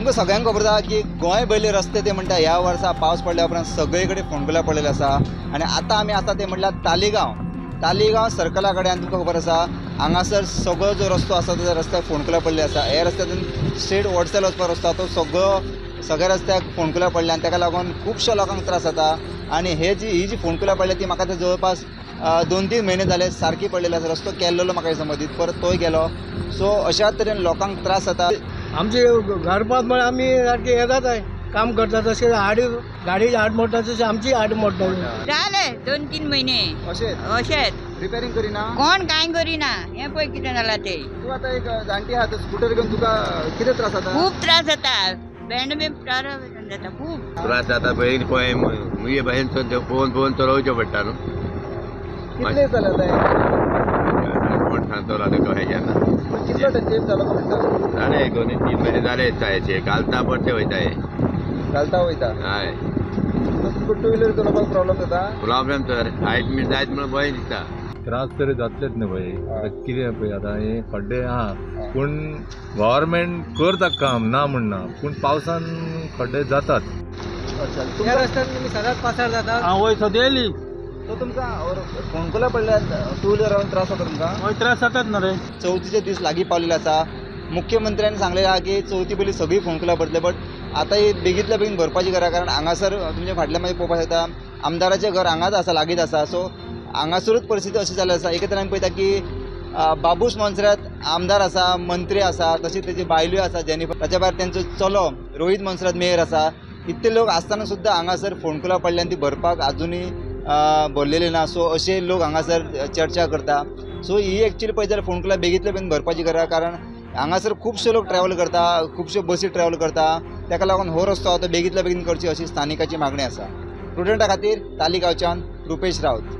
तुमकां सगळ्यांक खबर आसा की गोंय भरले रस्ते ते म्हणटा ह्या वर्सा पावस पडल्या उपरांत सगळे कडेन फोंडकुलां पडलेली आसा आनी आतां आमी आसा ते म्हणल्यार तालिगांव तालिगांव सर्कला कडेन. तुमकां खबर आसा हांगासर सगळो जो रस्तो आसा त्या रस्त्याक फोंडकुलां पडली आसा. हे रस्त्यातून स्ट्रेट वडसेल वचपा रस्तो तो सगळो सगळ्या रस्त्याक फोंडकुलां पडल्या आनी ताका लागून खुबश्या लोकांक त्रास जाता. आनी हे जी ही जी फोंडकुलां पडल्या ती म्हाका ते जवळपास 2-3 म्हयने जाले सारकी पडलेली आसा. रस्तो केल्लो म्हाका समजीत परत तोय गेलो. सो अशा तरेन लोकांक त्रास जाता. आमचे घरपात म्हळ्यार आमी सारके हे जाताय काम करता तशें हाड गाडी हाड मोडटा तशें आमची हाड मोडटा. जाले 2-3 म्हयने अशेंच अशेंच रिपेरींग करिना, कोण कांय करिना. हें पळय कितें जालां तें. तूं आतां एक जाणटी आहा, स्कुटर घेवन तुका कितें त्रास जाता? खूब त्रास जाता, बेंड बी जाता, खूब त्रास जाता. पळय पळय मुगे भाशेन पळोवन पळोवन चलोवचें पडटा न्हू. कितले जाले आतां? कोण सांगतलो आतां कशें ना. कितलो तेंप जालो म्हणटा? जाले 2-3 म्हयने जाले. जायचे घालता परते वयता, घालता वयता. हय, तुका टू व्हिलर चलोवपाक प्रॉब्लम जाता? प्रॉब्लम तर हायट मिन जायत म्हणून भंय दिसता. त्रास तरी जातलेच न्हू पळय. आतां कितें पळय आतां हे खड्डे आहा पूण गव्हर्मेंट करता काम ना म्हणना, पूण पावसान खड्डे जातात. ह्या रस्त्यान तुमी सदांच पासार जाता. हांव वयता डेली. सो तुमकां फोंडकुलां पडल्यार टू व्हिलरान त्रास जाता तुमकां? हय, त्रास जातात ना रे. चवथीचे दीस लागीं पावलेले आसा. मुख्यमंत्र्यान सांगलेलें आहा की चवथी पयलीं सगळीं फोंडकुलां भरतले, बट आतां ही बेगींतल्या बेगीन भरपाची गरज, कारण हांगासर तुमच्या फाटल्यान मागीर पळोवपाक शकता आमदाराचें घर हांगाच आसा, लागींच आसा. सो हांगासरूच परिस्थिती अशी जाल्ली आसा. एके तरेन आमी पळयता की बाबूश मोन्सेरात आमदार आसा, मंत्री आसा, तशीच तेजी बायलूय आसा जेनिफर, ताच्या भायर तेंचो चलो रोहीत मोन्सेरात मेयर आसा. इतले लोक आसतना सुद्दां हांगासर फोंडकुलां पडल्यान ती भरपाक आजुनूय भरलेली ना. सो अशे लोक हांगासर चर्चा करता. सो ही एक्चुअली पळयत जाल्यार फोंडकुलां बेगींतल्या बेगीन भरपाची गरज, कारण हांगासर खुबशे लोक ट्रॅवल करता, खुबश्यो बसी ट्रॅवल करता. ताका लागून हो रस्तो आतां बेगींतल्या बेगीन करची अशी स्थानिकाची मागणी आसा. प्रुडंटा खातीर तालिगांवच्यान रुपेश राऊत.